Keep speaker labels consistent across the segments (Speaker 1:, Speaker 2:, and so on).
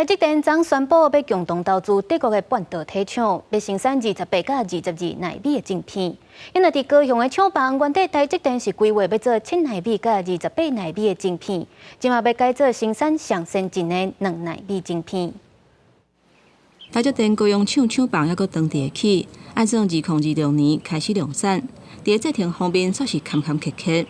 Speaker 1: 台積電昨宣布欲共同投資德國的半導體廠，欲生產28佮22納米的晶片。因為佇高雄的廠房，原底台積電是規劃欲做7納米佮28納米的晶片，這馬欲改做生產上先進的2納米晶片。
Speaker 2: 台積電高雄廠廠房猶閣當地起，按算2026年開始量產。佇製程方面煞是坎坎坷坷。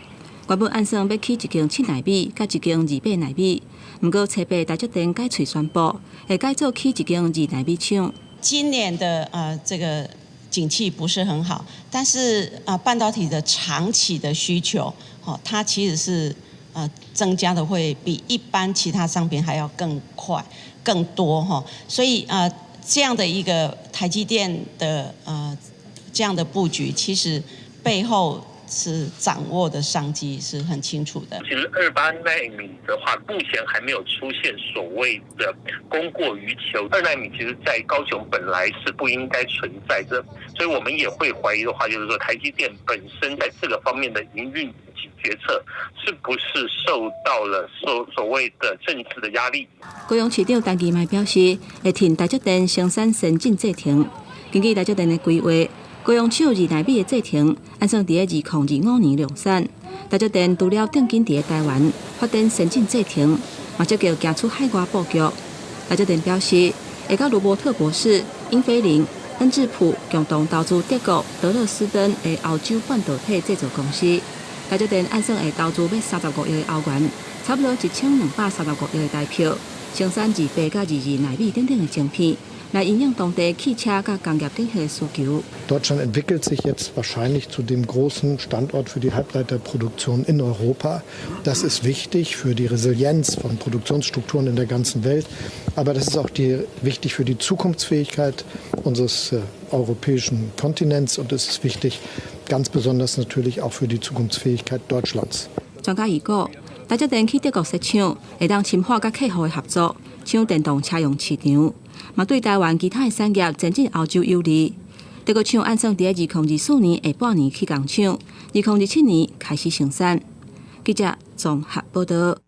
Speaker 2: 原本按算欲起一間7納米，佮一間28納米，毋過初八台積電改喙宣布，會改做起一間2納米廠。
Speaker 3: 今年的這個景氣不是很好，但是啊半導體的長期的需求，它其實是增加的會比一般其他商品還要更快、更多哈，所以啊這樣的一個台積電的這樣的布局，其實背後是掌握的商機是很清楚的。
Speaker 4: 其實28納米的話，目前還沒有出現所謂的供過於求。2納米其實在高雄本來是不應該存在的，所以我們也會懷疑的話，就是說台積電本身在這個方面的營運決策，是不是受到了所謂的政治的壓力？
Speaker 2: 高雄市長陳其邁表示，會挺台積電生產先進製程。根據台積電的規劃，高雄廠2納米的製程，按算佇2025年量產。台積電除了定根佇台灣發展先進製程，嘛積極行出海外布局。台積電表示，會佮羅伯特博士、英飛凌、恩智浦共同投資德國德勒斯登的歐洲半導體製造公司。台積電按算會投資欲35億的歐元，差不多1235億的台票，生產28佮22納米等等的晶片，來應用當地汽車佮工業頂的需求。
Speaker 5: Deutschland entwickelt sich jetzt wahrscheinlich zu dem großen Standort für die Halbleiterproduktion in Europa. Das ist wichtig für die Resilienz von Produktionsstrukturen in der ganzen Welt. Aber das ist auch wichtig für die Zukunftsfähigkeit unseres europäischen Kontinents und es ist wichtig, ganz besonders natürlich auch für die Zukunftsfähigkeit Deutschlands.
Speaker 2: 專家預估，台積電去德國設廠，會當深化佮客戶的合作，搶電動車用市場，嘛對台灣其他的產業前進歐洲有利。德國廠按算佇2024年下半年起工廠，2027年開始生產。記者綜合報道。